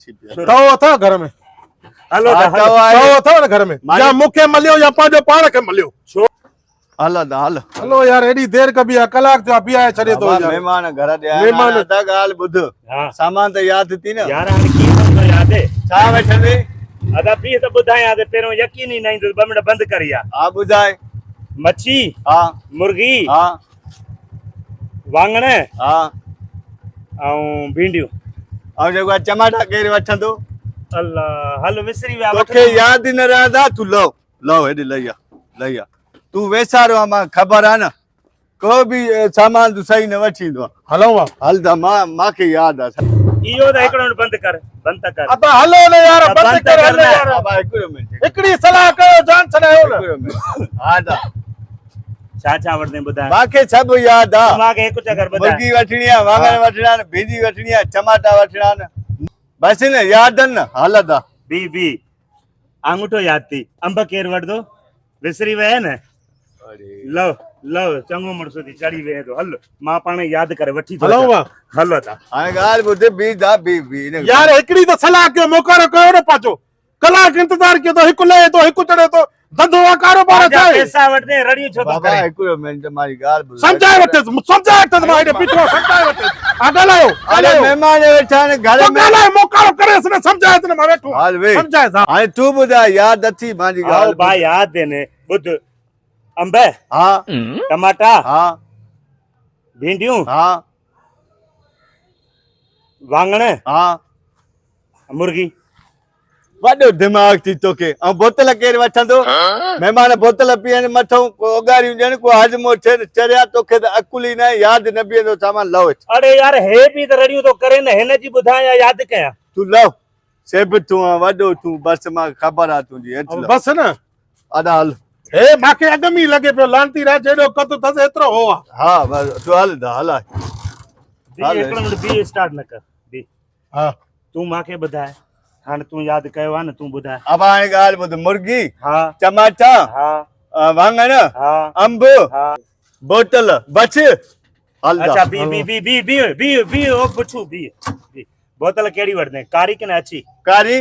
تئو اٿو گهر ۾؟ هلو ته هلو. تئو اٿو نه گهر ۾؟ يا مون کي مليو يا پنهنجو پاڻ کي مليو. ڇو؟ هل ادا هل. هلو يار ايڏي دير ڪبي آ ڪلاڪ ٿيو آ بيهائي ڇڏي ٿو يار. مهمان گهر ڏي آيا آهن ادا ڳالهه ٻڌ سامان ته ياد ٿي نه. يار هاڻي ڪيئن پوندو ياد. ڇا وٺندين؟ ادا بيهه ته ٻڌايان ته پهريون يقين ئي نه ايندس ٻه منٽ بند ڪر يار. ها ٻڌاء. مڇي. ها. مرغي. ها. واڱڻ. ها. ۽ ڀينڊيون. ۽ جيڪو آ چماٽا ڪير وٺندو؟ الله هل وسري ويا توکي ياد نه رهندا تون لو لو هيڏي لئي آ لئي آ تون ويسارو آ مان خبر آ نه ڪو به سامان تون صحيح نه وٺي ايندو آ هلون وا هل ته مان ماکي ياد آ اهو ته هڪڙو منٽ بند ڪر بند ته ڪر ابا هلو نه يار بند ڪر هل يار ابا هڪڙو منٽ هڪڙي صلاح ڪيو جان ڇڏايو نه هڪڙو منٽ ها دا ڇا ڇا وٺندين ٻڌاء. مانکي سڀ ياد آ. تون مانکي هڪ چڪر ٻڌاء. مرغي وٺڻي آ، واڱڻ وٺڻا آهن، ڀينڊي وٺڻي آ، چماٽا وٺڻا آهن. بس نه ياد آهن نه هل ادا. بي بي آڱوٺو ياد ٿي. انب ڪير وٺندو؟ وسري ويئي نه. لو لو چڱو مڙس ٿي چڙهي ويهين ٿو هل مان پاڻ ياد ڪري وٺي ٿو اچان. هل ادا. هاڻي ڳالهه ٻڌ بي دا بي بي. يار هڪڙي ته صلاح ڪيو موڪارو ڪيو نه پنهنجو. ڪلاڪ انتظار ڪيو ته هڪ لهي ٿو هڪ چڙهي ٿو ڌنڌو آ ڪاروبار پنهنجا ڇا آهي؟ پئسا وٺندين رڙيون ڇو ٿو بابا ڪرين؟ هڪڙو منٽ مانجي ڳالهه ٻڌ سمجهائي وٺيس سمجهائي وٺيس مان هيڏي بيٺو آهيان سمجهائي وٺيس ها ڳالهايو اري ڳالهايو مهمان ويٺا آهن گهر تو ۾ ڳالهاء موڪارو ڪريس نه سمجهائيس نه مان ويٺو هل وي سمجهائيس ها هاڻي تون ٻڌاء ياد اٿي مانجي آئو ڳالهه ڀاء ياد آهن ٻڌ انب ها ٽماٽا ها ڀينڊيون ها واڱڻ ها مرغي وڏو دماغ ٿي توکي ۽ بوتل ڪير وٺندو مهمان بوتل پيئن مٿئون ڪو اوڳاريون ڏين ڪو هاضمو ٿئي نه چريا توکي ته عقل ئي ناهي ياد نه بيهندو سامان لهو هيٺ. اڙي يار هي به ته رڙيون ٿو ڪري نه هن جي ٻڌان يا ياد ڪيان. تون لهو سيب تون آن وڏو تون بس مان خبر آ تنهنجي هيٺ لهو. بس نه ادا هل. هي ماکي اڳ ۾ ئي لڳي پيو لعنتي را جيڏو قد اٿس ايترو هو آ. ها بس تون هل دا هل آ. بيهه هڪڙو منٽ بيهه اسٽارٽ نه ڪر بيهه. ها تون ماکي ٻڌاء هاڻ تون ياد ڪيو آ نه تون ٻڌاء. ابا هاڻي ڳالهه ٻڌ مرغي ها چماٽا ها واڱڻ ها انب ها بوتل بس هل دا. اڇا بي بي بي بي بي بي بي او پڇو بي بي بوتل ڪهڙي وٺندين ڪاري ڪي نه اڇي؟ ڪاري.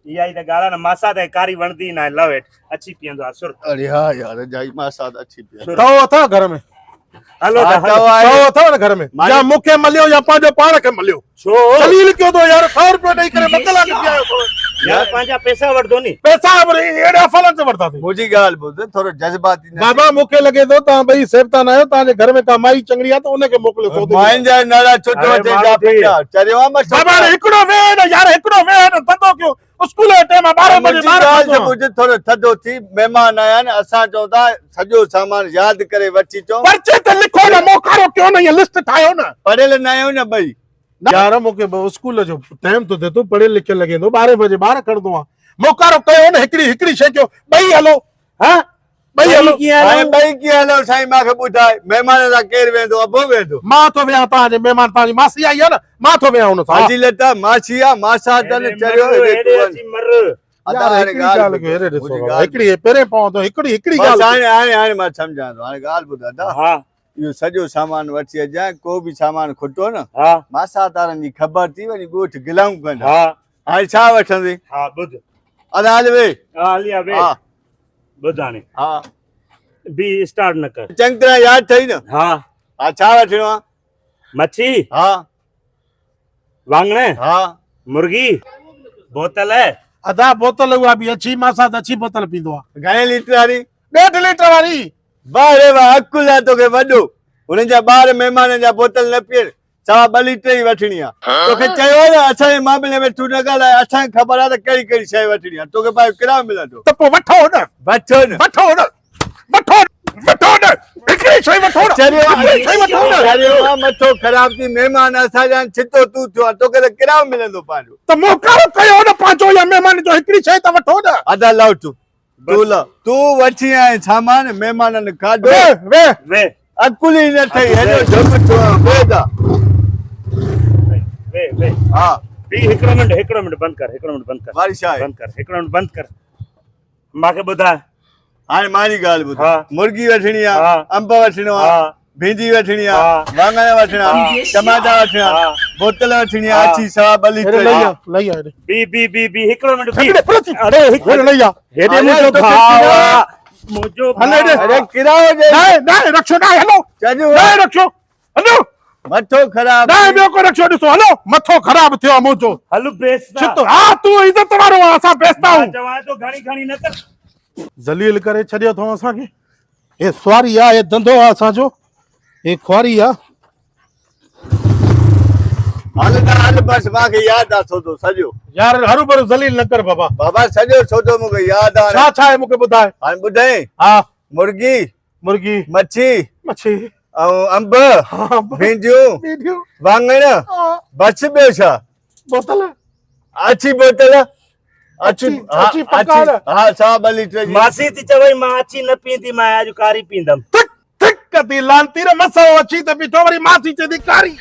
اها ئي ته ڳالهه آ نه ماسات کي ڪاري وڻندي ئي ناهي لو هيٺ اڇي پيئندو آ سر. اڙي ها يار جائي ماسات اڇي پيئندو. تئو اٿو گهر ۾؟ هلو ته هلو. تئو اٿو نه گهر ۾ يا مون کي مليو يا پنهنجو پاڻ کي مليو. ڇو؟ ذليل ڪيو اٿو يار 100 روپيو ڏئي ڪري ٻه ڪلاڪ بيهايو اٿو. يار پنهنجا پئسا وٺندو ني. پئسا وري اهڙا فلن تي وٺنداسين. منهنجي ڳالهه ٻڌ ٿورو جذباتي نه ٿي. بابا مون کي لڳي ٿو توهان ٻئي سيبتا نه آهيو توهان جي گهر ۾ ڪا مائي چڱڙي آهي ته ان کي موڪليو سودي جي لاء. ماين جا نعرا ڇو ٿو اچين جا پيٽا چريو آهين مان بابا هاڻي هڪڙو ويهه نه يار هڪڙو ويهه نه ڌنڌو ڪيو اسڪول جو ٽيم آهي ٻارهين بجي منهنجي ٻار ڳالهه کڻندو ته آهيان. ٻڌ ٿورو ٿڌو ٿي مهمان آيا آهن اسان چئون ٿا سڄو سامان ياد ڪري وٺي اچون. پرچي تي لکو نه موڪارو ڪيو نه ائين لسٽ ٺاهيو نه. پڙهيل نه آهيون نه ٻئي. يار مون کي اسڪول جو ٽيم ٿو ٿئي تون پڙهيل لکيل لڳين ٿو ٻارهين بجي ٻار کڻندو آهيان موڪارو ڪيو نه هڪڙي هڪڙي شيء ڪيو ٻئي هلو ها ٻئي هلو. هاڻي ٻئي ڪيئن هلون سائين مان کي ٻڌاء مهمان سان ڪير ويندو ابو ويندو. مان ٿو ويهان توهان جي مهمان توهان جي ماسي آئي آهي نه مان ٿو ويهان هن سان. حاجي لتا ماسي آ ماسا تن چريو هيڏي تون وڃ. ادا يار هاڻي هڪڙي ڳالهه ڳالهه ٻڌ ڪيو هيڏي ڏسو منهنجي بابا ڳالهه هڪڙي پهرين پوان ٿو هڪڙي هڪڙي بس ڳالهه هاڻي هاڻي هاڻي مان سمجهان ٿو هاڻي ڳالهه ٻڌ ادا ها اهو سڄو سامان وٺي اچجانء ڪو به سامان کٽو نه ها ماسا تارن جي خبر ٿي وڃي ڳوٺ گلائون ڪندا ها هاڻي ڇا وٺندين ها ٻڌ ادا هل وي ها هلي آ وي ها ٻڌ هاڻي ها بي اسٽارٽ نه ڪر چڱي طرح ياد اٿئي نه ها ها ڇا وٺڻو آ مڇي ها واڱڻ ها مرغي بوتل ادا بوتل اها به اڇي مان سان اڇي بوتل پيندو آ گهڻي ليٽر واري ڏيڍ ليٽر واري واهه ري واهه عقل آ توکي وڏو هنن جا ٻار مهمانن جا بوتل نه پيئن سوا ٻه ليٽر ئي وٺڻي آ توکي چيو آ نه اسان جي معاملي ۾ تون نه ڳالهاء اسان کي خبر آ ته ڪهڙي ڪهڙي شيء وٺڻي آ توکي پنهنجو ڪرايو ملندو ته پوء وٺو نه وٺو نه وٺو نه وٺو وٺو نه هڪڙي شيء وٺو نه چريو هڪڙي شيء وٺو نه چريو آ مٿو خراب ٿي مهمان اسان جا آهن ڇتو تون ٿيو آ توکي ته ڪرايو ملندو پنهنجو ته مون ڪارو ڪيو نه پنهنجو يا مهمان جو هڪڙي شيء ته وٺو نه ادا لو تون تون لو تون وٺي آئين سامان مهمانن کاڌو ويهه ويهه ويهه عقل ئي نه اٿئي هيڏو ڍٻ ٿيو آهين ويهه ته ويهه ويهه ها بيهه هڪڙو منٽ هڪڙو منٽ بند ڪر هڪڙو منٽ بند ڪر واري ڇا آهي بند ڪر هڪڙو منٽ بند ڪر ماکي ٻڌاء هاڻي مانجي ڳالهه ٻڌ ها. مرغي وٺڻي آ ها. انب وٺڻو آ ها. ڀينڊي وٺڻي آ، ها. واڱڻ وٺڻا، ها. ٽماٽا وٺڻا، ها. بوتل وٺڻي آ، ها. اڇي سوا ٻه ليٽر هيڏي لئي جي. آ، لئي آ هيڏي. بي بي بي بي هڪڙو منٽ بي. هيڏي پرتي. اڙي هڪ هيڏي لئي آ. هيڏي اڙي منهنجو توکي ڀاء ڪرايو. آ، منهنجو هل هيڏي. اڙي ڪرايو ڏي. نه نه رڪشو نه هلو. چڱو نه رڪشو هلو. مٿو خراب. نه ٻيو ڪو رڪشو ڏسو هلو. مٿو خراب ٿيو آ منهنجو. هل بيستا. ڇتو ها تون عزت وارو آ اسان بيستا مان آهيون. چوان ٿو گهڻي گهڻي نه ڪر. ذليل ڪري ڇڏيو اٿئون اسان کي. هي سواري آ هي ڌنڌو آ اسان جو. هي خواري آ. هل ته هل بس مان کي ياد آ سودو سڄو. يار هروڀرو ذليل نه ڪر بابا. بابا سڄو سودو مون کي ياد آ. ڇا ڇا آهي مون کي ٻڌاء. هاڻي ٻڌائين. ها. مرغي. مرغي. مڇي. مڇي. ۽ انب. ها. ڀينڊيون. ڀينڊيون. واڱڻ. ها. بس ٻيو ڇا؟ بوتل. اڇي بوتل. اڇي اڇي پڪا نه. ها سوا ٻه ليٽر جي. ماسي ٿي چوئي مان اڇي نه پيئندي مان اڄ ڪاري پيئندم. ٿڪ ٿڪ ڪندي لعنتي ري مسو اڇي ته بيٺو وري ماسي چئي ٿي ڪاري.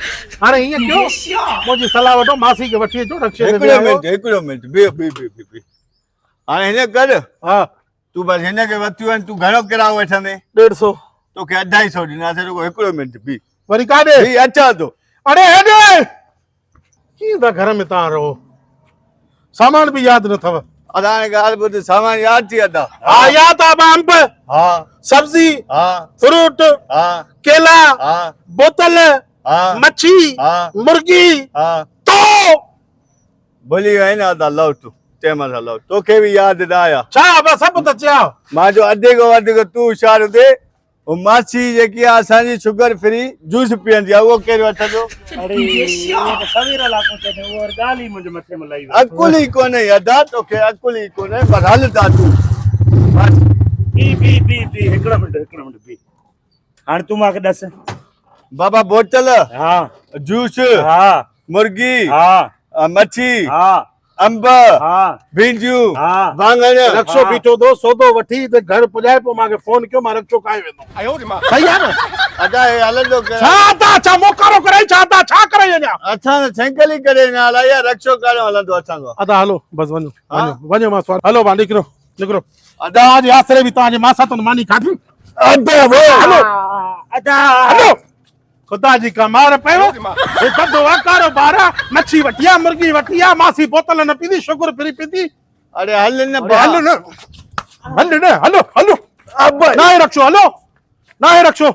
هاڻي هيئن ڪيو منهنجي صلاح وٺو ماسي کي وٺي اچو رڪشي تي هڪڙو ويهاريو. منٽ هڪڙو منٽ بيهه بيهه بيهه بيهه هاڻي هن ڪر. ها. تون بس هن کي وتيون آهن تون گهڻو ڪرايو وٺندين؟ ڏيڍ سو. توکي اڍائي سو ڏينداسين رڳو هڪڙو منٽ بيهه. وري ڪاڏي؟ بيهه اچان ٿو. اڙي هيڏي ڪيئن ٿا گهر ۾ تان رهو سامان به ياد نه اٿو. ادا هاڻي ڳالهه ٻڌ سامان ياد ٿي ادا. ها ياد آ ٻه انب. ها. سبزي. ها. فروٽ. ها. ڪيلا. ها. بوتل. ها. مڇي. ها. مرغي. ها. تو. ڀلي وئين نه ادا لو تون ٽيم سان لو توکي به ياد نه آيا. ڇا ابا سڀ ته چيا. مان جو اڌ کان وڌيڪ تون هوشيار هجين. هو ماسي جيڪي آ اسان جي شگر فري جوس پيئندي آ اهو ڪير وٺندو؟ اڙي اهو ته سوير لاکو چئي ٿو اهو ڳالهه ئي منهنجي مٿي ۾ لهي وئي. عقل ئي ڪونهي ادا توکي عقل ئي ڪونهي بس هل ٿا تون بس. بي بي بي بي هڪڙو منٽ هڪڙو منٽ بي هاڻي تون مانکي ڏس. بابا بوتل. ها. جوس. ها. مرغي. ها. مڇي. ها. انب، ها، ڀينڊيون، ها، واڱڻ. رڪشو بيٺو اٿو سودو وٺي ته گهر پڄائي پوء مان کي فون ڪيو مان رڪشو ڪاهي ويندم. صحيح آهي نه؟ ادا هي هلندو ڪري. ڇا ادا ڇا موڪارو ڪرائي ڇا ادا ڇا ڪرائي اڃا. اسان ته سائيڪل ئي ڪري نه هلائي آ رڪشو ڪاڏو هلندو اسان کان. ادا هلو بس وڃو وڃو وڃو مان سوار هلو ڀا نڪرو نڪرو. ادا توهان جي آسري به توهان جي ماساتن ماني کاڌي. ادا هلو ادا هلو. خدا جي ڪا مار پيو هي ڌنڌو آ ڪاروبار آ مڇي وٺي آ مرغي وٺي آ ماسي بوتل نه پيندي شگر فري پيندي. اڙي هل نه اڙي هل نه هل نه هلو هلو ابا ناهي رڪشو هلو ناهي رڪشو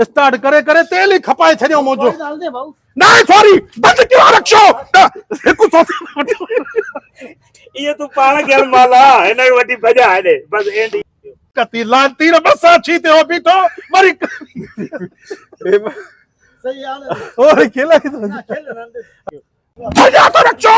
اسٽارٽ ڪري ڪري تيل ئي کپائي ڇڏيو منهنجو. ناهي سوري بند ڪيو آ رڪشو هڪ سو اهو تون پاڻ کي هڻ مالا هن کي وٺي ڀڄا هيڏي بس اينڊ. ڪتي لعنتي ر بس اڇي تي هو بيٺو وري صحيح آ نه اور کيلائي ٿو ڀڄا ٿو رڪشو.